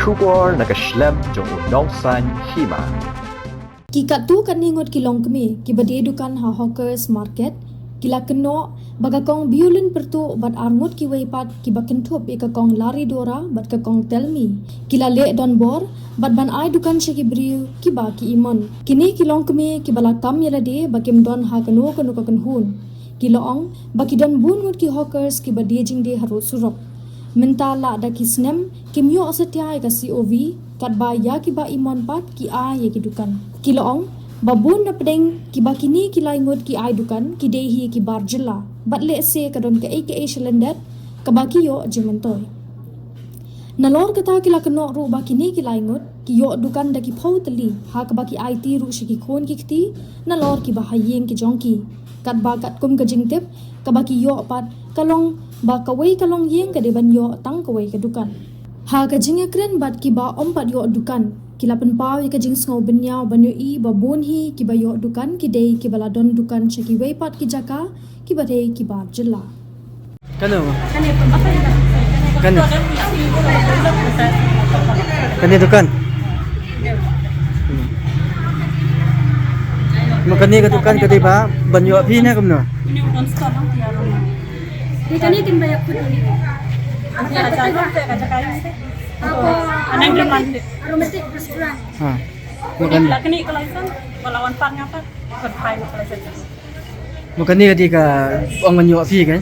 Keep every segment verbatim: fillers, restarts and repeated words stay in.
Khubor na ka shlem jong u nongsan hima. Ki katto katne ngut ki longkmie kiba die dukan ha Hawkers Market ki la kynnoh ba ka kong Biolin Pyrtuh bad ar ngut kiwei pat kiba kynthup ïa ka kong Laridora bad ka kong Telmi ki la leh donbor bad ban ai dukan sha ki briew kiba ki imon. Kine ki longkmie kiba la kam ïa lade ba kim don ha kano kano ka kynhun ki la ong ba ki don bun ngut ki hawkers kiba die jingdie harud surok. Mynta la da ki snem kim ïoh satia ïa ka C O V, katba ïa kiba imon pat ki ai ïa ki dukan. Ki la ong ba bun na pdeng kiba kine ki lai ngut ki ai dukan ki dei hi ki bar jylla bad lehse ka don kaei kaei shalyndet kaba ki ïoh jingmyntoi. Nalor kata ki la kynnoh ruh ba kine ki lai ngut ki ïoh dukan da ki phew tylli ha kaba ki aiti ruh sha ki khun ki kti nalor kiba ha ïing ki jong ki. Katba katkum ka jingtip kaba ki ïoh pat ka long ba kawei ka longïing ka dei ban ïoh tang kawei ka dukan. Ha ka jingïakren bad kiba ym pat ïoh dukan ki la pynpaw ïa ka jingsngew bynñiaw ban ïohi ba bun hi kiba ïoh dukan ki dei kiba la don dukan sha kiwei pat ki jaka kiba dei ki bar jylla. Kano? Kane dukan. Mo kane ka dukan ka dei ba ban ïoh phi ne kumno? Ni kane kin ba ïa kut ni. Aromatic restaurant. Ha. Mo kane ka license, wala wan pan ngapa? Kan pai mo ka license. Mo kane ka dei ka ong ban ïoh phi kan?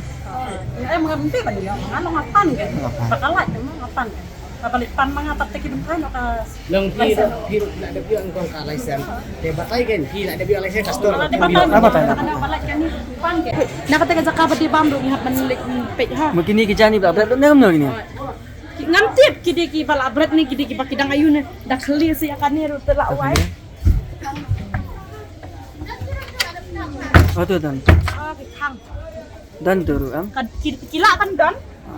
Eh, mo kane ban ïoh, nga long apan kan. Ba ka lait mo apan kan. Ba ka lait pan ma nga pat te ki ban pai mo ka. Long phi phi la da phi ong kong ka license. Te batai kan phi la da phi ong license ka store. Ba batai. Ba lait kan ni pan kan. Na kata ka jaka ba dei bam ruh ngi hap ban leit peit ha. Mo kine ki jani ba bret ne kumno kine? Ngam tip ki dei kiba la bret ne ki dei kiba ki dang ayu ne. Da khlieh sa ïa kane ruh te la wai. Oh, tu dan. Ah, ki khang. Dan tu ruh am. Ka ki, ki la kan don.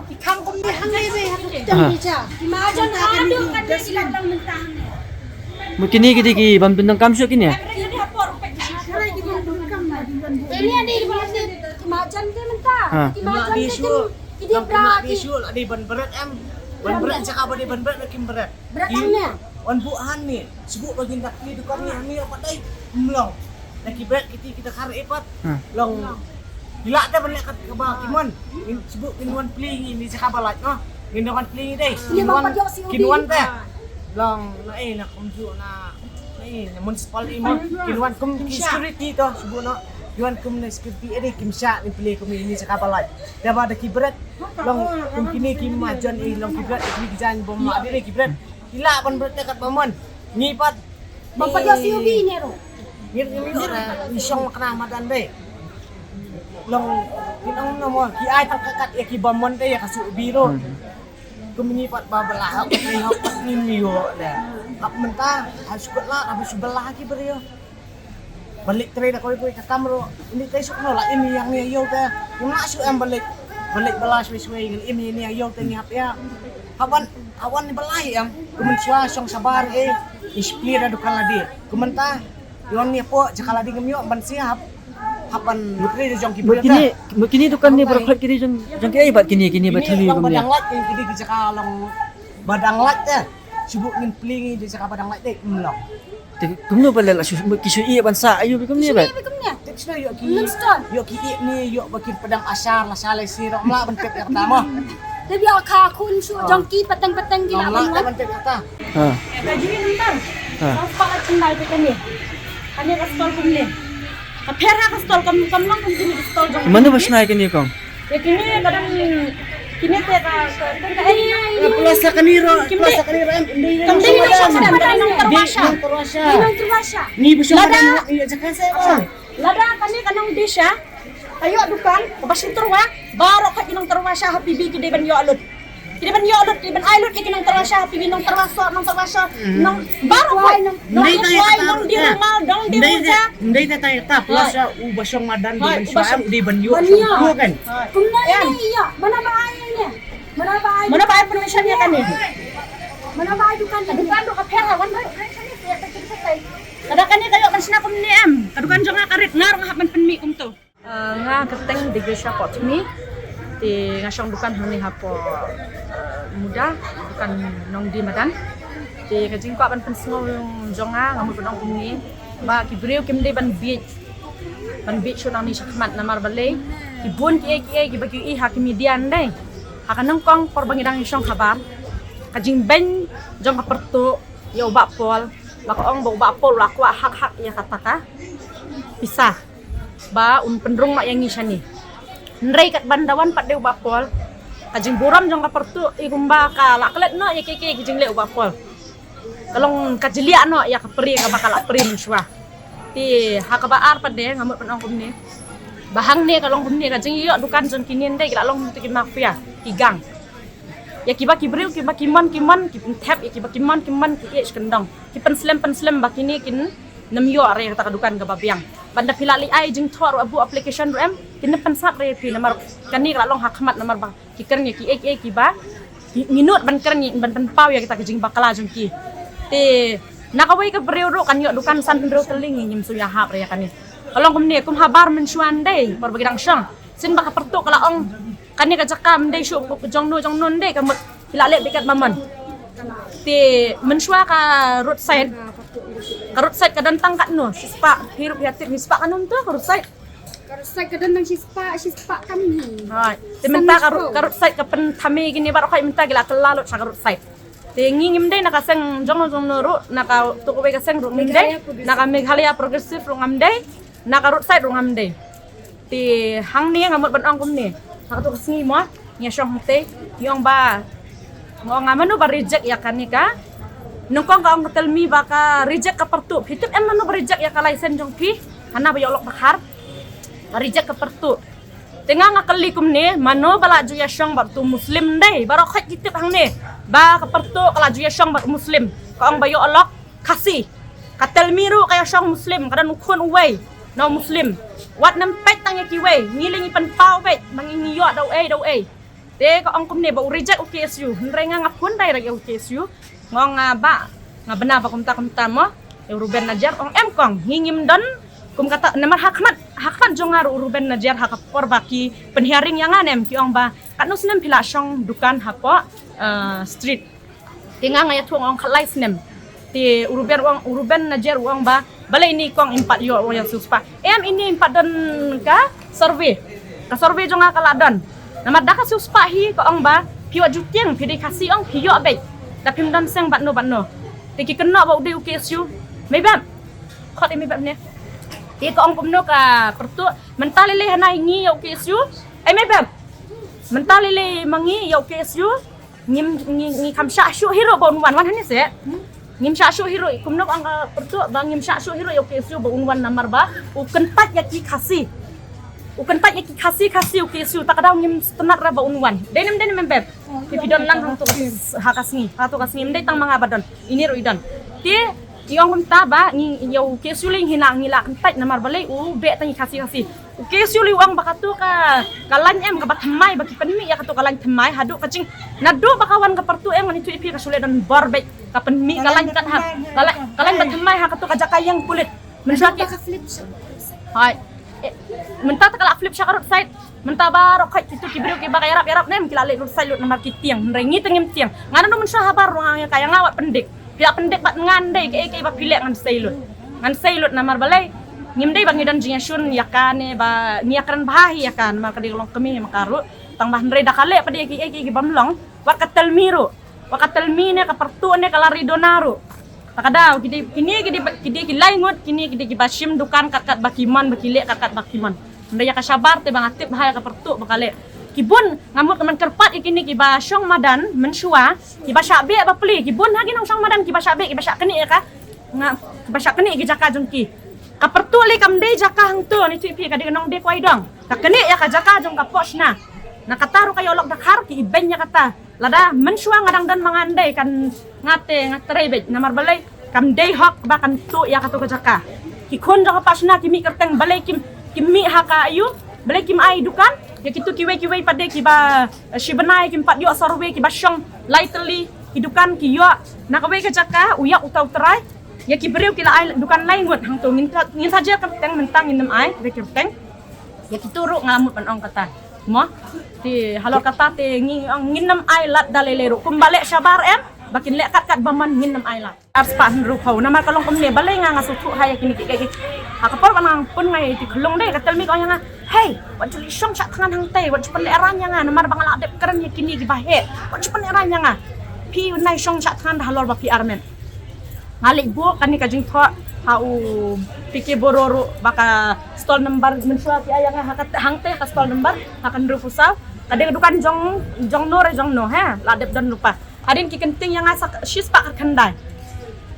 Ki khang kum ni hang ni be ha tu. Ki ma jan ha kan ni. Mo kine ki dei ki bym pyndonkam shuh kine. Ini ada di bawah ni. Ki ma jan ke mynta. Ha. Ki ma jan ke. Ki dei bra ki. Shu la dei ban bret em. Ban bret jaka ba dei ban bret kim bret. Bret ne. Wan bu han ni. Shu ba ngin dak ni dukan ni ni apa dei. Mlong. Na ki bret kiti kita kar epat. Long. Ila da ban leh kat kaba ki mon. Ngin shu kin wan pli ngi ni jaka ba lait no. Ngin wan pli ngi dei. Kin wan te. Long na eh na kumju na. Ai, na municipal i mo, kin wan kum ki security to, shu no. Kin wan kum na security, eh, kim sha ni pli kum ini jaka ba lait. Te ba da ki bret, long kum kine ki ma jan i long ki bret, ki jan bom ma dei ki bret. Ila ban bret te kat ba mon. Ngi pat. Bom pat ïa C O V ni ro. Ngi ngi ora ni shong kena madan be. Long kin ong no mo, ki ai tang kat ïa ki ba mon te ïa ka C O V ro. Kum ngi pat ba bala hap ni hap pat ni mio le. Hap mynta ha sukut la hap shu bala ki brio. Balik trei da koi koi ka kam ro. Ini trei suk no la ini yang ni yo te. Ngim lah shu em balik. Balik bala shwe shwe ngin ini ni yo te ngi hap ya. Haban awan ni bala em. Kum shwa shong sabar eh. Isplir da dukan ladi. Kum mynta Yon ni po jaka ladi ngam ïoh ban siap. Hap ban mutri jong ki. Mo kini, mo kini dukan ni baroh khat kini jong, jong ki ai bad kini, kini ba thali long ba dang lait, kini ki jaka long ba dang lait te. Shu ngin pli ngi jaka ba dang lait te, ym long. Te kumno ba leh la shu, ki shu ïeh ban sa ayu bi kumne ba. Te shu ïoh ki, ïoh ki ïeh ni, ïoh ba kin padang asar la sa lai sirok mla ban tep ïa kata mo. Te ïoh ka khun shu jong ki pateng pateng ki la ban wan. Ha. Ka jingim ntar. Ha. Ka spah ka tendal te kane. Kane ka stall kumne. Ka pher ha ka stall kam, kam long kum kine ka stall jong. Mano ba shna ïa kine kong? Ïa kine ka dang kine te ka, ka, ka, eh. Plus ha kane ro, plus ha kane ro em. Kam dei nong Terwasha, nong Terwasha. Nong Terwasha. Ni ba shong madan ïa jaka se. Lada kane ka nong Disha. Ka ïoh dukan, kaba shu tyrwa, baroh khat ki nong Terwasha ha P B ki dei ban ïoh lut. Ki dei ban ïoh lut, ki dei ban ai lut ïa ki nong Terwasha ha P B, nong Terwasha, nong Terwasha, nong baroh khat, nong Dei Kwai, nong Dei Rumal, nong Dei Muja. Ndei ta ta plus u ba shong madan dei ban shong dei ban ïoh shong ko kan. Kumno ïa ïa, mana ba ai ïa. Mana ba ai. Mana ba ai permission ïa kane. Mana ba ai dukan, dukan du ka pher ha wan ba. Kada kane ka ïoh ban shna kumne em. Ka dukan jong nga ka rit nga rung hap ban pynmih kumto. Ah, nga kyrteng Degesha Potmi. Te nga shong dukan hangne hapoh, ah, Muda, dukan nong di madan. Te ka jingkwah ban pynsngew jong nga, nga mut ban ong kumne ba ki briew kim dei ban bieit, ban bieit shuh nangne shakhmat, namar balei ki bun kiei kiei kiba ki ïohi ha ki media, ym dei ha ka nyngkong por ba ngi dang ïashong habar. Ka jingbeiñ jong ka pyrtuh ïa u Bah Paul, ba ka ong ba u Bah Paul u la kwah hak hak ïa kata ka pisa ba un pynrung noh ïa ngi shane. Hynrei katba ynda wan pat de u Bah Paul, ka jingburom jong ka pyrtuh i kumba ka la klet noh ïa kiei kiei ki jingleh u Bah Paul. Ka long ka jliah noh ïa ka pyrshah kaba ka la pyrshah mynshuwa. Te ha kaba ar pat de nga mut ban ong kumne ba hangne ka long kumne, ka jingïoh dukan jong kine ym dei ki la long kumta ki mafia, ki gang. Ïa kiba ki briew kiba ki mon ki mon ki pynthep, ïa kiba ki mon ki mon ki ïeh kyndong, ki pynslem pynslem ba kine kin nym ïoh re ïa kata ka dukan kaba biang. Bad ynda phi la leit ai jingthoh ruh, buh application ruh em, kin nym pynsat re ïa phi, namar kane ka la long ha khmat, namar ba ki kren ïa kiei kiei kiba ngi nud ban kren, ban pynpaw ïa kita ki jingbakla jong ki. Te na kawei ka briew ruh kan ïoh dukan san hynriew tylli, ngi ngim shu ïahap re ïa kane. Ka long kumne, kum habar mynshuwa ym dei por ba ki dang shong, shisien ba ka pyrtuh ka la ong kane ka jaka ym dei shuh jong no jong no, ym dei, ka mut ki la leh beit katba mon. Te mynshuwa ka roadside, ka roadside ka don tang katno, shispah, hi ruh phi tip, shispah katno mynta ka roadside? Ka roadside ka don tang shispah, shispah tam hi. Hai. Te mynta ka road, ka roadside ka pynthame kine baroh, hai, mynta ki la kylla lut sha ka roadside. Te ngi ngim dei na ka seng jong no jong no ruh, na katu kawei ka seng ruh ngim dei, na ka Meghalaya Progressive ruh ngam dei, na ka roadside ruh ngam dei. Te hangne nga mut ban ong kumne, ha katu ka sngi mo, ngi ïashong hangtei, ngi ong ba, nga ong, mano ba reject ïa kane ka? Nyngkong ka ong ka Telmi ba ka reject ka pyrtuh. Phi tip em mano ba reject ïa ka license jong phi hana ba ïoh lok dkhar? Ba reject ka pyrtuh. Te nga nga kylli kumne, mano ba la ju ïashong bad utu Muslim? Ym dei, baroh khoit ki tip hangne ba ka pyrtuh ka la ju ïashong bad Muslim. Ka ong ba ïoh lok Khasi. Ka Telmi ruh ka ïashong Muslim, ka don u khun uwei na u Muslim. Wat nym peit tang ïa kiwei, ngi lei ngi pynpaw beit ba ngi, ngi ïoh da uei da uei. Te ka ong kumne ba u reject u K S U. Hynrei nga nga phone direct ïa u K S U, nga ong, ah, bah, nga bna ba kumta kumta mo, ïa u Ruben Najiar. Ong, em kong, ngi ngim don kum kata, namar ha khmat, ha khmat jong nga ruh u Ruben Najiar ha ka por ba ki pynhearing ïa nga ne em, ki ong ba katno snem phi la shong dukan hapoh, eh, street? Te nga nga ïathuh, nga ong khatlai snem. Te u Ruben u ong, u Ruben Najiar u ong ba balei ine kong im pat ïoh, u ong, ïa u siewspah? Em, ine im pat don ka survey. Ka survey jong nga ka la don. Namar da ka siewspah hi, ka ong ba phi wat ju tieng, phi dei Khasi, ong, phi ïoh beit, da phim don seng bad no bad no. Te ki kynnoh ba u dei u K S U. Mei bam. Khot i mei bam ne. Te ka ong kumno ka pyrtuh, mynta lei lei hana ngi ïa u K S U. Ai mei bam. Mynta lei lei ma ngi ïa u K S U. Ngim, ngi, ngi kham shah shuh hi ruh ba un wan, wan hangne se. Ngim shah shuh hi ruh, kumno ong ka pyrtuh ba ngim shah shuh hi ruh ïa u K S U ba un wan, namar ba u kyntait ïa ki Khasi. U kyntait ïa ki Khasi, Khasi u K S U, ta ka daw ngim sngewtynnat re ba un wan. Dei ne ym dei ne em beb? Te phi don lang hangtu ha ka sngi, hangtu ka sngi, ym dei tang ma nga ba don, ine ruh i don. Te i ong kumta ba ngi ïa u K S U lei ngi la, ngi la kyntait, namar balei u beh tang ïa ki Khasi, Khasi. U K S U lei u ong ba katu ka, ka lain em kaba thymmai, ba ki pynmih ïa katu ka lain thymmai haduh ka jing, naduh ba ka wan ka pyrtuh em, ngan ïathuh ïa phi, ka shu leh don bor beit ka pynmih ka lain kat ha, ka lain, ka lain ba thymmai ha katu ka jaka ïeng pulit. Mynta ki, hai. Eh, mynta te ka la flip sha ka roadside. Mynta baroh khoit kitu ki briew kiba ka ïarap ïarap ne em ki la leit roadside lut namar ki tieng. Hynrei ngi te ngim tieng. Nga naduh mynshuwa habar ruh nga ong ïa ka, ïa nga wat pyndik. Phi la pyndik bad nga, ym dei kaei kaei ba phi leh ngan sei lut. Ngan sei lut namar balei? Ngim dei ba ngi don jingïashun ïa ka ne ba ngi ïakren bha hi ïa ka, namar ka dei ka longkmie ma ka ruh. Tang ba hynrei da ka leh pat ïa kiei kiei ki bym long, wat ka Telmi ruh, wat ka Telmi ne ka pyrtuh ne ka Laridona ruh. Ta ka daw ki dei, kine ki dei, ki dei ki lai ngut, kine ki dei kiba shim dukan kat kat ba ki mon, ba ki leh kat kat ba ki mon. Hynrei ïa ka shabar te ba nga tip bha ïa ka pyrtuh ba ka leh. Ki bun, nga mut ban kyrpad ïa kine kiba shong madan mynshuwa, kiba shah beh bapli, ki bun ha ki nongshong madan kiba shah beh, kiba shah knieh ïa ka, nga, kiba shah knieh ïa ki jaka jong ki. Ka pyrtuh lei kam dei jaka hangto, ngi tip phi, ka dei ka nongdie kwai dong. Ka knieh ïa ka jaka jong ka Pohshna. Na kata ruh ka ïoh lok dkhar, ki ibeiñ ïa kata. Lada mynshuwa nga dang don ma nga, ym dei, kan nga te nga trei beit, namar balei? Kam dei hok ba kan tuh ïa katu ka jaka. Ki khun jong ka Pohshna ki mih kyrteng, balei kim, kim mih ha ka aïu? Balei kim ai dukan? Ïa kitu kiwei kiwei pat de kiba, eh, shi bnai kim pat ïoh survey, kiba shong lai tylli ki dukan ki ïoh na kawei ka jaka, u ïap uta u trai. Ïa ki briew ki la ai dukan lai ngut hangto, ngin sa, ngin sa jer kyrteng, mynta ngin nym ai re kyrteng. Ïa kitu ruh nga mut ban ong kata. Mo? Te halor kata te ngi ong ngin nym ai lad da lei lei ruh. Kumba leh shabar em, Ba kin leh kat kat ba man ngin ym ai lad. Ar spah hynriew phew namar ka long kumne balei nga nga sngewthuh ha ïa kine ki, ki, ki. Ha ka por ba nga pun nga ïa ki khyllung dei ka tel mi ka ong ïa nga. Hei, wat ju leit shong shah thngan hangtei, wat ju pynlehraiñ ïa nga namar ba nga la dep kren ïa kine kiba heh. Wat ju pynlehraiñ ïa nga. Phi nai shong shah thngan da halor ba phi armet. Nga leit buh kane ka jingthoh ha u P K Boro ruh ba ka stall number mynshuwa ki ai ïa nga ha ka hangtei ka stall number ha ka hynriew phew saw. Ka dei ka dukan jong, jong no re jong no, he, la dep don lypa. Hadien ki kynting ïa nga sa shispah khyndai.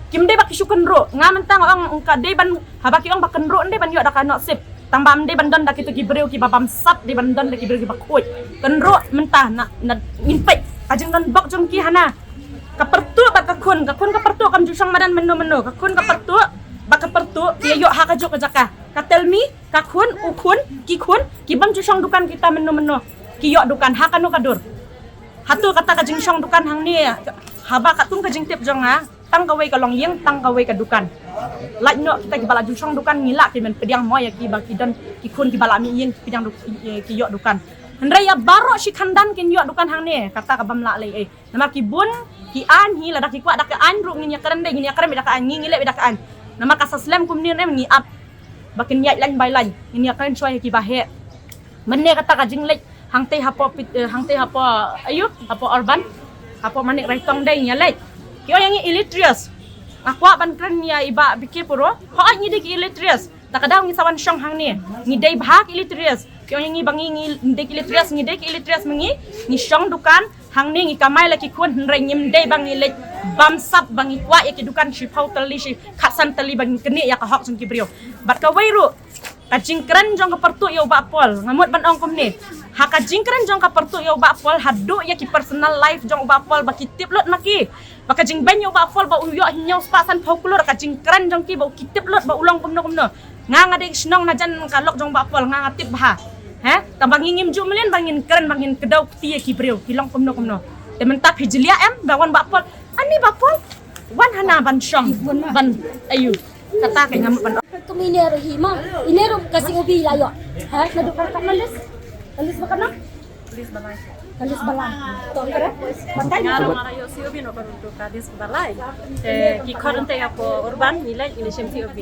Kim dei ba ki shu kynruh. Nga mynta nga ong ka dei ban, haba ki ong ba kynruh ym dei ban ïoh da ka nohsip. Tang ba ym dei ban don da kito ki briew kiba bamsap, dei ban don da ki briew kiba khuid. Kynruh mynta na, na ngin peit ka jingdon bok jong ki hana. Ka pyrtuh bad ka khun, ka khun ka pyrtuh kam ju shong madan mynno mynno. Ka khun ka pyrtuh bad ka pyrtuh ki ïoh ha kajuh ka jaka. Ka tel mi, ka khun, u khun, ki khun ki bym ju shong dukan kita mynno mynno. Ki ïoh dukan ha kano ka dur. Hato kata ka jingshong dukan hangne, haba katkum ka jingtip jong nga, tang kawei ka longïing, tang kawei ka dukan. Lait noh kita kiba la ju shong dukan ngi lah ki men pdiang mo ïa kiba ki don ki khun kiba la mih ïing pdiang duk-, eh, ki ïoh dukan. Hynrei ïa baroh shi khandan kin ïoh dukan hangne, kata ka bym lah lei ei. Namar ki bun ki aiñ hi lada ki kwah da ka aiñ ruh ngin ïa kren dei, ngin ïa kren beit da ka aiñ, ngi ngi leh beit da ka aiñ. Namar ka sa slem kumne ne ngi ap ba kin ïaid lain bai lain, ngin ïa kren shuwa ïa kiba heh. Mynne kata ka jingleit hangtei hapoh pit-, eh, hangtei hapoh, ayu, hapoh Urban, hapoh Manik Raitong dei ngi ïa leit. Ki ong ïa ngi illiterates. Nga kwah ban kren ïa i Bah P K Boro. Hooid ngi dei ki illiterates. Ta ka daw ngi sa wan shong hangne. Ngi dei bha ki illiterates. Ki ong ïa ngi ba ngi, ngi dei ki illiterates, ngi dei ki illiterates ma ngi. Ngi shong dukan hangne, ngi kamai la ki khun, hynrei ngim dei ba ngi leit bamsap ba ngi kwah ïa ki dukan shiphew tylli, shi khatsan tylli ba ngi knieh ïa ka hok jong ki briew. Bad kawei ruh, ka jingkren jong ka pyrtuh ïa u Bah Paul, nga mut ban ong kumne. Ha ka jingkren jong ka pyrtuh ïa u Bah Paul, haduh ïa ki personal life jong u Bah Paul ba ki tip lut ma ki. Ba ka jingbeiñ ïa u Bah Paul ba u ïoh hynñiew spah sanphew klur, ka jingkren jong ki ba u ki tip lut ba u long kumno kumno. Nga nga dei shnong na jan ka lok jong u Bah Paul, nga nga tip bha. He? Tang ba ngi ngim ju mlien ba ngin kren ba ngin kdew kti ïa ki briew, ki long kumno kumno. Te mynta phi jylliew em, ba wan Bah Paul. Ani Bah Paul? Wan hana ban shong, ban ayu. Kata ka ngam ban. Kum ine ruh hi ma, ine ruh ka C O B la ïoh. Ha, naduh ka, ka list. Ka list ba ka nang? Ka list ba lai. Ka list ba lai. To ka re? Batai nga ruh nga la ïoh C O B na ka ruh ka list ba lai. Te ki khot ïa nga hapoh Urban ngi leit ngi leit shim C O B.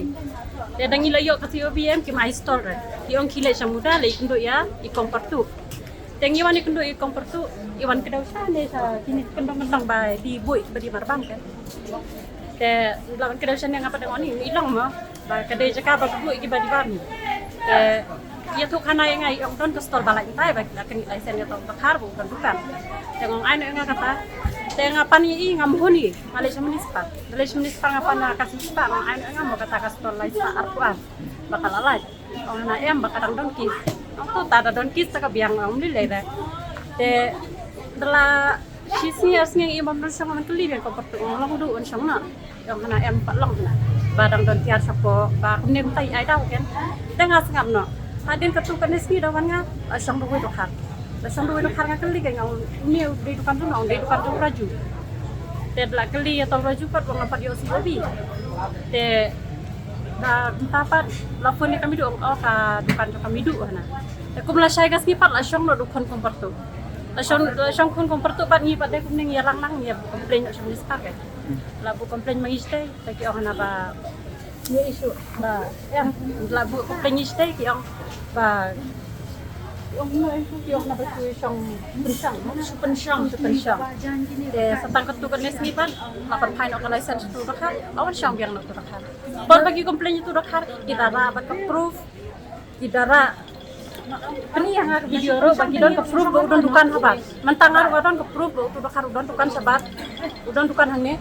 Te da ngi la ïoh ka C O B em kim ai stall re. Ki ong ki leit sha Muda leit kynduh ïa i Kong Pyrtuh. Te ngi wan ïa kynduh ïa i Kong Pyrtuh, i wan kdew shane sha kine kyndong kyndong ba die buit ba die marbam kan. Te la wan kdew shane nga pat dang ong i long mo ba ka dei jaka ba ka buit kiba die bam. Te ïathuh khana ïa nga i ong don ka stall ba lait tai ba la kynduh lai sen ïa tong ba khar ba u don dukan. Te nga ong ai na nga kata. Te nga pan ïa i nga mohon i nga leit sha municipal. Nga leit sha municipal nga pan ka municipal nga ong ai na nga mo kata ka stall lai sa arphew ar ba ka la lait. Ong hana em ba ka dang don case. Ong to ta da don case ta ka biang ong mli lei da. Te da la shi sngi ar sngi i bym don shong man kylli biang Kong Pyrtuh ong long duh un shong na. Ong hana em pat long hana. Ba dang don tiar shapoh ba kumne kumta i ai daw ken. Te nga sngap noh. Hadien katto katne sngi da wan nga la shong da uwei u dkhar. La shong da uwei u dkhar nga kylli ka ong une u dei dukan jong no, u dei dukan jong u Raju. Te da la kylli ïa uta u Raju pat u ong nga pat ïoh C O B. Te da mynta pat la phone ïa ka Midu ong oh ka dukan jong ka Midu hana. Te kum la shai ka sngi pat la shong noh da u khun Kong Pyrtuh. La shong, la shong khun Kong Pyrtuh pat ngi pat dei kumne ngi ïalang lang ngi ïa buh complain noh sha municipal ka. La buh complain ma ngi shatei, te ki ong hana ba ngi issue ba em, la buh complain ngi shatei ki ong ba ki ong hana ba ki shong pynshong, shu pynshong, shu pynshong. Te sa tang katto katne sngi pat la pynphai noh ka license uta u dkhar, la wan shong biang noh uta u dkhar. Por ba ki complain ïa uta u dkhar ki da rah bad ka proof. Ki da rah. Kane ïa nga ka video ruh ba ki don ka proof ba u don dukan shabar. Mynta nga ruh nga don ka proof ba uta u dkhar u don dukan shabar. U don dukan hangne.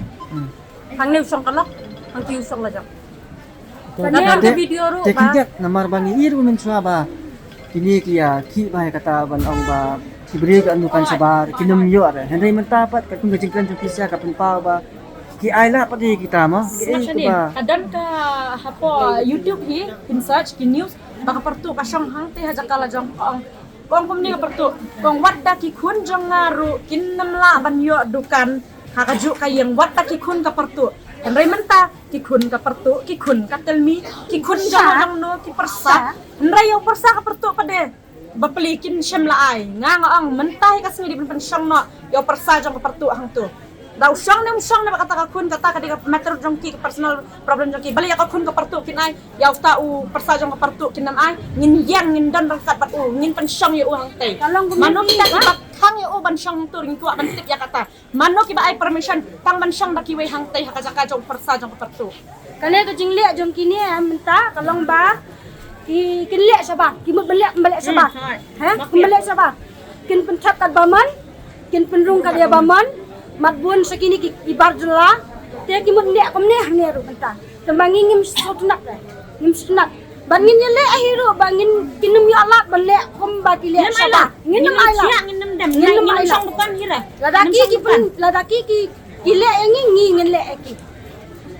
Hangne u shong ka lok, hangtei u shong la jong. Te nga don ka video ruh te ba. Khyndiat namar ba ngi i ruh mynshuwa ba kine ki ïa ki ba ïa kata ban ong ba ki briew ki ong dukan shabar kin ym ïoh re. Hynrei mynta pat katkum ka jingkren jong phi sha ka pynpaw ba ki ai lad pat ïa kita mo. Ki ai. Ka don ka hapoh YouTube hi, kin search ki news. Ba ka Pyrtuh ka shong hangtei ha jaka la jong ka ong. Ka ong kumne ka Pyrtuh. Ka ong wat da ki khun jong nga ruh kin ym lah ban ïoh dukan ha kajuh ka ïing wat da ki khun ka Pyrtuh. Hynrei mynta ki khun ka Pyrtuh, ki khun ka Tylmi, ki khun jong nga jong no ki pyrsa. Hynrei ïa u pyrsa ka Pyrtuh pat de. Bapli kin shem la ai. Nga nga ong mynta hi ka sngi dei ban pynshong noh ïa u pyrsa jong ka Pyrtuh hangto. Da u shong ne um shong ne ba kata ka khun, kata ka dei ka matter jong ki, ka personal problem jong ki. Balei ïa ka khun ka partuh kin ai, ïa uta u pyrsa jong ka partuh kin ym ai. Ngin ïeng, ngin don ryngkat bad u, ngin pynshong ïa u hangtei. Ka long kumne. Mano kita kiba khang ïa u ban shong hangto, ngin kwah ban tip ïa kata. Mano kiba ai permission tang ban shong da kiwei hangtei ha ka jaka jong u pyrsa jong ka partuh. Kane ka jingleh jong kine mynta ka long ba ki, kin leh shabar, ki mut ban leh, kin ban leh shabar. Hmm, hooid. Ha? Kin ban leh shabar. Kin pynthep katba mon, kin pynrung katba mon, mat bun sha kine ki, ki bar jylla. Te ki mut leh kumne hangne ruh mynta. Te ma ngi ngim sngewtynnat re. Ngim sngewtynnat. Ban ngin ïaleh ahi ruh ba ngin, kin ym ïoh lad ban leh kumba ki leh shabar. Ngin ym ai lad. Ngin ym ai lad. Lada ki, ki pyn, lada ki, ki, ki leh ïa ngi, ngi ngin leh ïa ki.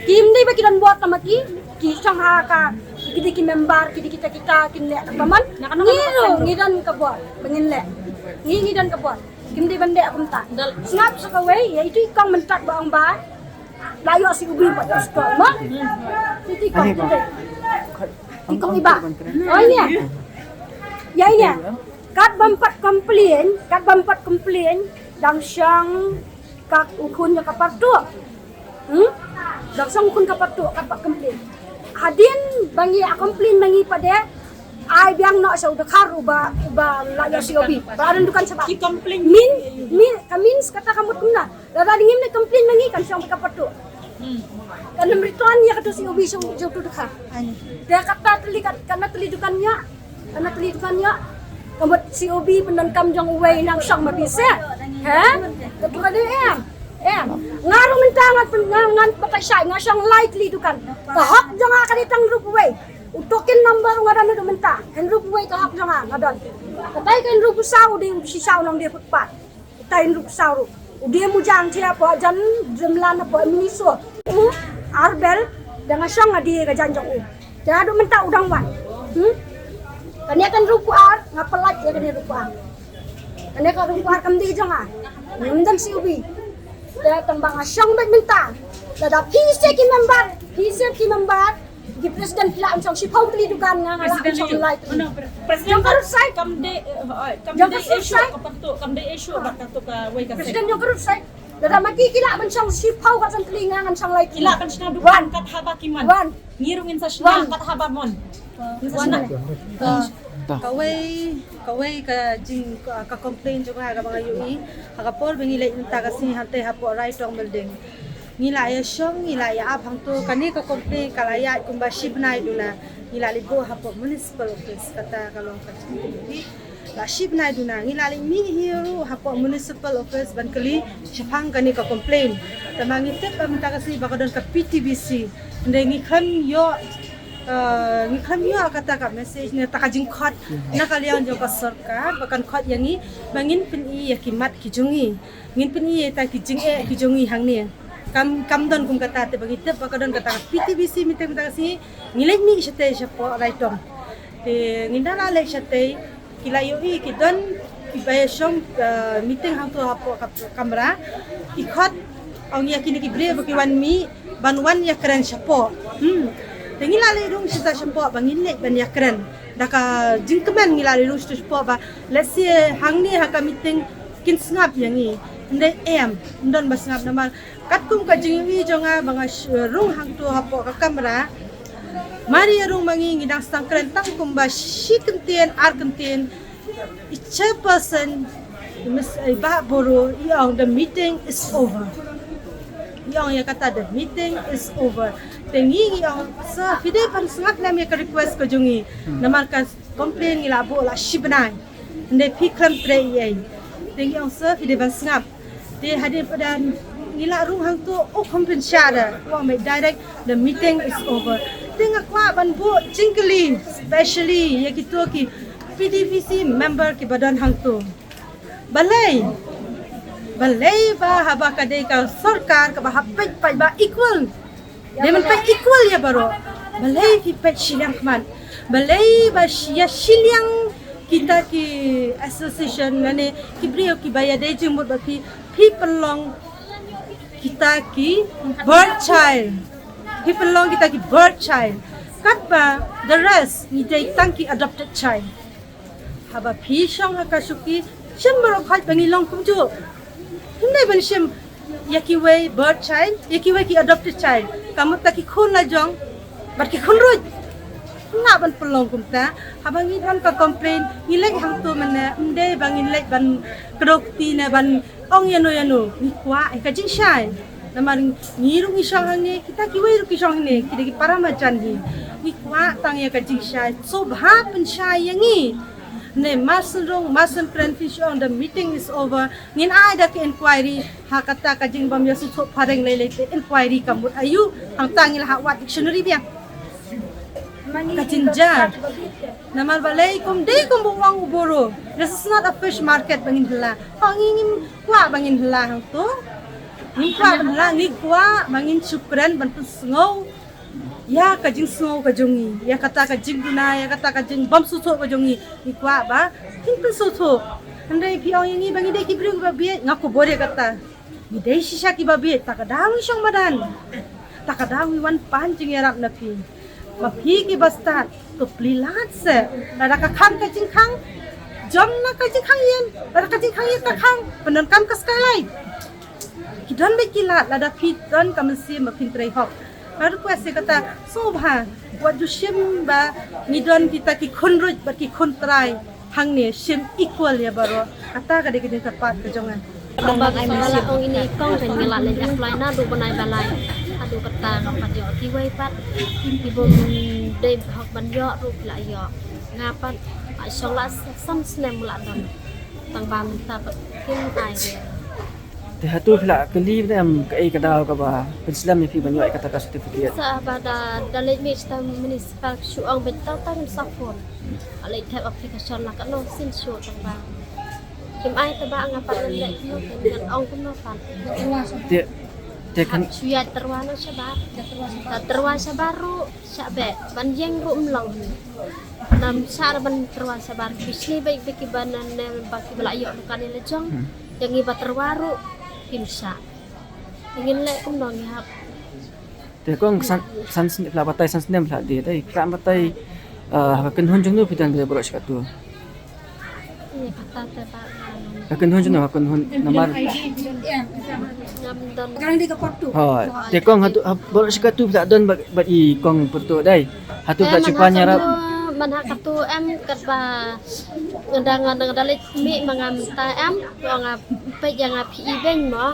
Kim dei ba ki don bor tang ma ki, ki shong ha ka, ki dei ki member, ki dei kita kita, kin leh ka man. Ngi ruh ngi don ka bor ba ngin leh. Ngi, ngi don ka bor. Kim dei ban leh kumta. Sngap sa kawei, ïa itu i kong mynta ba ong ba la ïoh C O B ba ïoh stall ma. Itu i kong, itu i kong i ba. Oh ïa. Ïa ïa. Kat bam pat complain, kat bam pat complain, dang shong ka u khun ïa ka partuh. Hmm? Dang shong u khun ka partuh, kat pat complain. Hadien ba ngi ïa complain ma ngi pat de, ai biang noh sha u dkhar uba, uba la ïoh C O B. Ba don dukan shabar. Ki complain. Min, min, ka means kata ka mut kumna. Lada ngim leh complain ma ngi kan shong ka partuh. Hmm. Kan ym return ïa katu C O B sha u, sha utu u dkhar. Ai. Te kata tylli, kat, katna tylli dukan ïa. Katna tylli dukan ïa. Ka mut C O B pyndonkam jong uwei nang shong ma bise. He? Katu ka dei em. Em. Nga ruh mynta ngan pyn-, ngan, ngan batai shai, nga shong lai tylli dukan. Ka hok jong nga ka dei tang hynriew phew wei. U token number nga don haduh mynta. Hynriew phew wei ka hok jong nga, nga don. Katai ka hynriew phew saw u dei u shisha u nongdie footpath. Utai hynriew phew saw ruh u dei mujang thia hapoh jan drumlan hapoh Miniso. U Arbel da nga shong nga die ka jan jong u. Te haduh mynta u dang wan. Hmm? Kane ka hynriew phew ar nga pynlait ïa kane hynriew phew ar. Kane ka hynriew phew ar kam dei jong nga. Ngim don C O B. Te tang ba nga shong beit mynta. Lada phi seh ki member, phi seh ki member. Ki president ki lah ban shong shiphew tylli dukan, nga, nga lah ban shong lai tylli. Jong ka roadside. Kam dei, eh, kam dei issue ka partuh, kam dei issue bad katu kawei ka side. President jong ka roadside. Lada ma ki ki lah ban shong shiphew ka san tylli, nga ngan shong lai tylli. Ki lah ban shna dukan kat haba ki mon. Wan. Ngi ruh ngin sa shna kat haba mon. Ngin sa shna. Kawei, kawei ka jing, ka, ka complain jong nga kaba nga ïohi ha ka por ba ngi leit mynta ka sngi hangtei hapoh Raitong Building. Ngi la ïa shong, ngi la ïa ap hangto, kane ka complain ka la ïaid kumba shi bnai duna. Ngi la leit buh hapoh municipal office, kata ka long ka jingkylli. La shi bnai duna ngi la leit mih hi ruh hapoh municipal office ban kylli shaphang kane ka complain. Te ma ngi tip ba mynta ka sngi ba ka don ka P T B C. Hynrei ngi khlem ïoh, eh, ngi khlem ïoh kata ka message ne kata ka jingkhot na ka liang jong ka sorkar ba kan khot ïa ngi ba ngin pyni ïa ki mat ki jong ngi. Ngin pyni ïa kita ki jingeh ki jong ngi hangne. Kam, kam don kum kata, te ba ngi tip ba ka don kata ka P T B C meeting mynta ka sngi, ngi leit mih shatei shapoh Raitong. Te ngin da la leit shatei, ki la ïohi ki don kiba ïa shong, eh, meeting hangto hapoh ka kamra. Ki khot, ong ïa kine ki briew ba ki wan mih ban wan ïakren shapoh. Hmm. Te ngi la leit rung shata shapoh ba ngin leit ban ïakren. Da ka jingkmen ngi la leit rung shata shapoh ba lehse hangne ha ka meeting kin sngap ïa ngi. Hynrei em, ym don ba sngap namar katkum ka jingïohi jong nga ba nga sh-, rung hangto hapoh ka kamra. Mar ïa rung ma ngi ngi dang sdang kren tang kumba shi kyntien ar kyntien. I chairperson, Miss, i Bah Boro, i ong the meeting is over. I ong ïa kata the meeting is over. Te ngi ngi ong sir, phi dei ban sngap lem ïa ka request ka jong ngi. Namar ka complain ngi la buh la shi bnai. Hynrei phi khlem trei ei ei. Te ngi ong sir, phi dei ban sngap. Te hadien padan ngi la rung hangto u kham pynshah da, u ong mei direct the meeting is over. Te nga kwah ban buh jingkylli specially ïa kito ki P T B C member kiba don hangto. Balei? Balei ba haba ka dei ka sorkar kaba hap peit peit ba equal. Dei ban peit equal ïa baroh. Balei phi peit shiliang khmat? Balei ba shi-, ïa shiliang kita ki association lane ki briew kiba ïadei jingmut bad phi, phi pynlong kita ki birth child. Phi pynlong kita ki birth child. Katba the rest ngi dei tang ki adopted child. Haba phi shong ha ka shuki, shim baroh khoit ba ngi long kumjuh. Hynrei ban shim Ïa kiwei birth child, ïa kiwei ki adopted child. Ka mut ta ki khun la jong, bad ki khun ruh. Nga ban pynlong kumta, haba ngi don ka complain, ngi leit hangto mynne, ym dei ba ngin leit ban kdew kti ne ban ong ïano ïano, ngi kwah ïa ka jingshai. Namar ngi ruh ngi shong hangne, kita kiwei ruh ki shong hangne, ki dei ki para marjan hi. Ngi kwah tang ïa ka jingshai, sngewbha pynshai ïa ngi. Ne Marsynrung, Marsynkrem phi shu ong the meeting is over. Ngin ai da ka inquiry, ha kata ka jingbym ïasngewthuh phareng lei lei te inquiry ka mut aïu, hangta ngi la hap wad dictionary biang. Ka jynjar. Namar balei kum dei kum ba ong u bro. This is not a fish market ba ngin hla. Ha ngi ngim kwah ba ngin hla hangto. Ngim kwah ban hla, ngi kwah ba ngin shu kren ban pynsngew ïa ka jingsngew ka jong ngi, ïa kata ka jingduna, ïa kata ka jingbymsngewthuh ka jong ngi, ngi kwah ba kin pynsngewthuh. Hynrei phi ong ïa ngi ba ngi dei ki briew ba bieit, nga khubor ïa kata. Ngi dei shisha ki ba bieit, ta ka daw ngi shong madan. Ta ka daw ngi wan pan jingïarap na phi. Ma phi ki ba stad, to plie lad se. Lada ka khang ka jingkhang, jom na ka jingkhang ïing, lada ka jingkhang ïing ka khang, pyndonkam ka skylight. Ki don beit ki lad, lada phi don ka mynsiem ba phin trei hok. Nga request ïa kata, sngewbha, wat ju shim ba ngi don kita ki khun ruh bad ki khun trai hangne, shim equal ïa baroh. Kata ka dei ka jingkyrpad ka jong nga. Ba ba la ong ine i kong kan ngi la leit apply naduh bnai ba lai. Haduh katta ngam pat ïoh kiwei pat. Ki bym dei hok ban ïoh ruh ki la ïoh. Nga pat, ah, shong la san snem la don. Tang ba mynta pat kim ai. Te hato phi la kylli ne em kaei ka daw kaba pynslem ïa phi ban ïoh ïa kata ka certificate? Sa ba da, da leit mih sha municipal shu ong beit tang tang sa phone. Leit thep application la katno sien shu tang ba. Kim ai te ba nga pat lem leh kumno, ngan ong kumno pat. Te, te kan shu ïaid tyrwa na shabar. Da tyrwa shabar ruh. Shah beh, ban ïeng ruh ym long. Nam shah ban tyrwa shabar, bishni ba ba ki ba nan ne ba ki ba la ïoh dukan ïa la jong. Hmm. Ïa ngi ba tyrwa ruh, kim shah. Ngin leh kumno ngi hap. Te kong san, san snem, phi la batai san snem phi la dei, dei, phi la batai, eh, ha ka kynhun jong no phi dang dei baroh shi katto. Ïa kata te ba. Ka kynhun jong no, ka kynhun namar. Ngam don. Garang di ka portu. Ho, te kong hato, ha, baroh shi katto phi la don bad, bad i kong portu dei. Hato phi la shu pan ïarap. Man ha katto em katba nga dang, nga dang da leit mih ma nga mynta em, nga peit ïa nga phi i beiñ mo.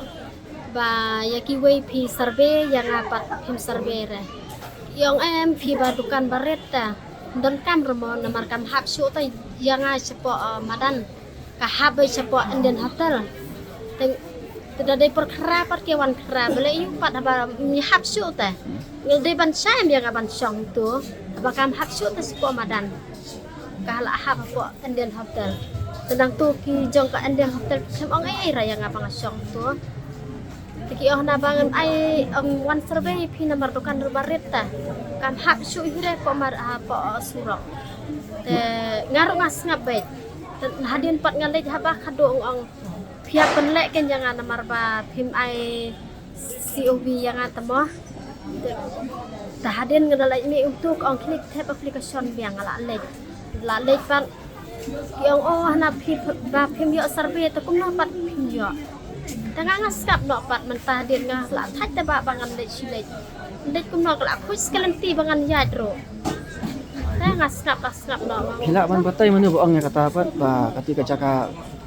Ba ïa kiwei phi survey, ïa nga pat phim survey re. Ïong em phi ba dukan barit ta. Donkam re mo namar kam hap shuh ta ïa nga shapoh, eh, madan. Ka hap beit shapoh Indian Hotel. Te, te da dei por khra pat ki wan khra. Balei ïoh pat haba ngi hap shuh ta. Ngi dei ban shai em ïa nga ban shong tu. Haba kam hap shuh ta shapoh madan. Ka la hap hapoh Indian Hotel. Te nangtu ki jong ka Indian Hotel ki khlem ong ei ei ra ïa nga ba nga shong tu. Te ki ong na ba ngan ai, ong wan survey phi namar dukan ruh barit ta. Kam hap shuh hi re hapoh mar, hapoh surok. Te nga ruh nga sngap beit. Te hadien pat nga leit haba khadduh ong ong phi hap pynleh kein ïa nga namar ba phim ai C O V ïa nga te mo. Te hadien nga la leit mih utu ka ong khie thep application biang nga la leit. La leit pat ki ong oh hana phi ba phim ïoh survey te kumno pat phim ïoh. Te nga nga sngap noh pat mynta hadien nga la thait te ba ba ngan leit shi leit. Leit kumno ka la khuid skelen ti ba ngan ïaid ruh. Te nga sngap la sngap noh. Phi lah ban batai mano ba ong ïa kata pat ba kata ka jaka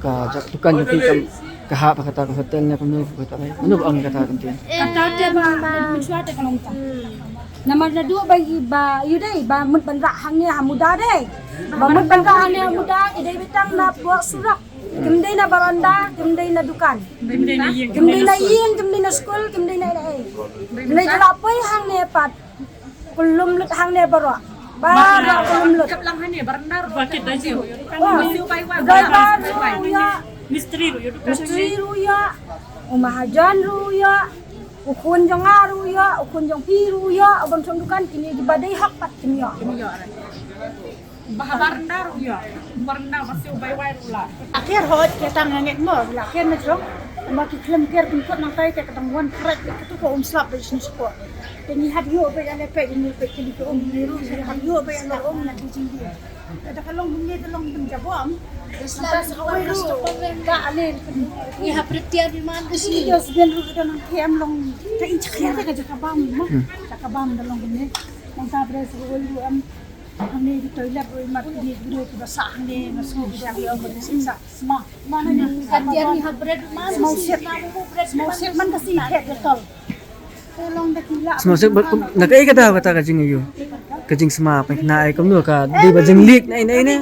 ka jaka dukan jong phi kam ka hap ha kata ka hotel ne kumno kata ne. Mano ba ong ïa kata ka ntien. Kata te ba mynshuwa te ka long ta. Namar naduh ba i ba ïu dei ba mut ban rah hangne ha Muda dei. Ba mut ban rah hangne ha Muda i dei beit tang na pok surok. Kim dei na baranda, kim dei na dukan. Kim dei na ïing, kim dei na skul, kim dei na ei ei. Kim dei jala poi hangne pat. Pynlum lut hangne baroh. Baroh pynlum lut. Kap lang hangne baranda ruh. Ba kit da jiw. Oh, driver ruh ïa. Mistri ruh ïa. Mistri ruh ïa. U mahajan ruh ïa. U khun jong nga ruh ïa. U khun jong phi ruh ïa. U bym shong dukan kine kiba dei hok pat kim ïa. Kim ïa. Ba ha baranda ruh ïa. Baranda ba siew bai wai ruh la. Akhir hot ke tang nget mo la akhir na jong. Ma ki khlem ker pynkhot nangtai te ka dang wan kret ka tu ko um slap ba jisni shuko. Te ngi hap ïoh ba ïa le peit ngi peit ki um ngi ruh ngi hap ïoh ba ïa le um na ki jingdi. Ka da ka long kumne, da long ban jabom. Islam ka wai ru. Ka alin. Ni ha pretiar bi man. Isi dia sben ru da nang kem long. Ka in chakya ka jaka bam ma. Jaka bam da long kumne. Nang ta bre sa wai ru am. Hangne ki toilet ru mat ni gru ki ba sa hangne na su ki da ki ong ba sa sma. Mana ni ka dia ni ha bret man. Smau set. Smau set man ka si phet da tol. Sma sek ba na kaei ka daw kata ka jingïohi ka jingsma pynkhana, ai kumno ka dei ba jinglik na ine ine.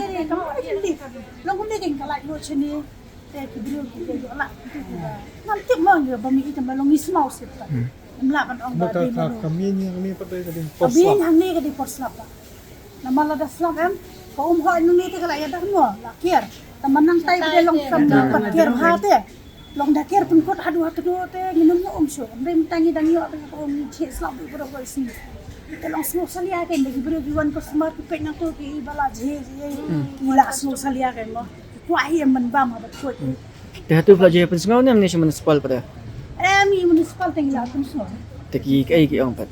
Long kumne ka la ïoh shane te ki briew ki ïoh la. Ngam tip mo ïoh ba mi ita ma long i sma sek ta. Em la ban ong ba dei ma long. Ka mien hangne pat dei ka dei por slap. Namar lada slap em ka um hoi nang ni te ka la ïa dak mo la kiar. Tama nang tai ba dei long kam pat kiar bha te. Long da ker pynkut haduh haduh te ngi nym um shuh. Ym dei mynta ngi dang ïoh te ka um ngi cheh slap bad bro bro sni. Te long sngewsalia kein da ki briew ki wan customer ki peit nangto ki i ba la jhe jhe. Ngi la sngewsalia kein mo. Ki kwah hi em ban bam ha ba khuid. Te hato phi la jia pynsngew ne mynne sha municipal pat? Em, i municipal te ngi la pynsngew. Te ki kaei ki ong pat?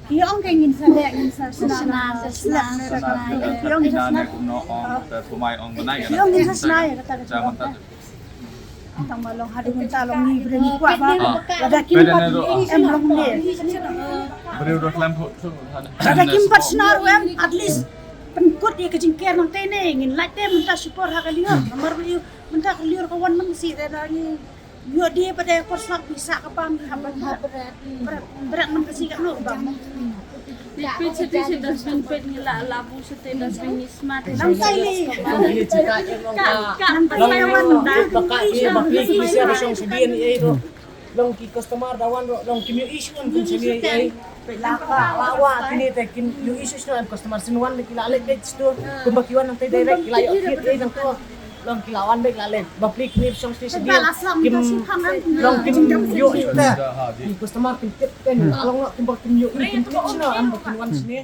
Ki ong ka ngin sa leh, ngin sa shna, shna, shna, shna. Ki ong ngin sa shna. Kumno ong te kumai ong bnai. Ki ong ngin sa shna ïa kata ka jingong. Tang ba long haduh mynta long ngi briew ngi kwah ba lada kim pat em long ne. Briew ruh khlem phuh tu. Lada kim pat shna ruh em at least pynkut ïa ka jingker nangtei ne ngin lait te mynta shipor ha ka liur. Namar ruh mynta ka liur ka wan man shi re da ngi ïoh die ba dei por slap bi sah ka bam ha ban ha bret. Bret man ka shi ka no bam. Peit shatei sha dustbin, peit ngi la la bu shatei dustbin ngi smat. Nang sai li. Ka ka nang sai wan da. Ba ka ïa ba pli ki sia ba shong sha D N A ruh. Long ki customer da wan ruh long kim ïoh issue wan kum sha D N A. Peit la ka la wa kine te kim ïoh issue sha customer shin wan ki la leh peit sto. Kumba ki wan nang te direct ki la ïoh kit ei nang ko. Long ki la wan bek la leh ba pli kine shong shatei sha D N A. Kim long kim ïoh issue te. Ki customer kim tip te long kim ba kim ïoh kim tip sha am ba kim wan sha ne.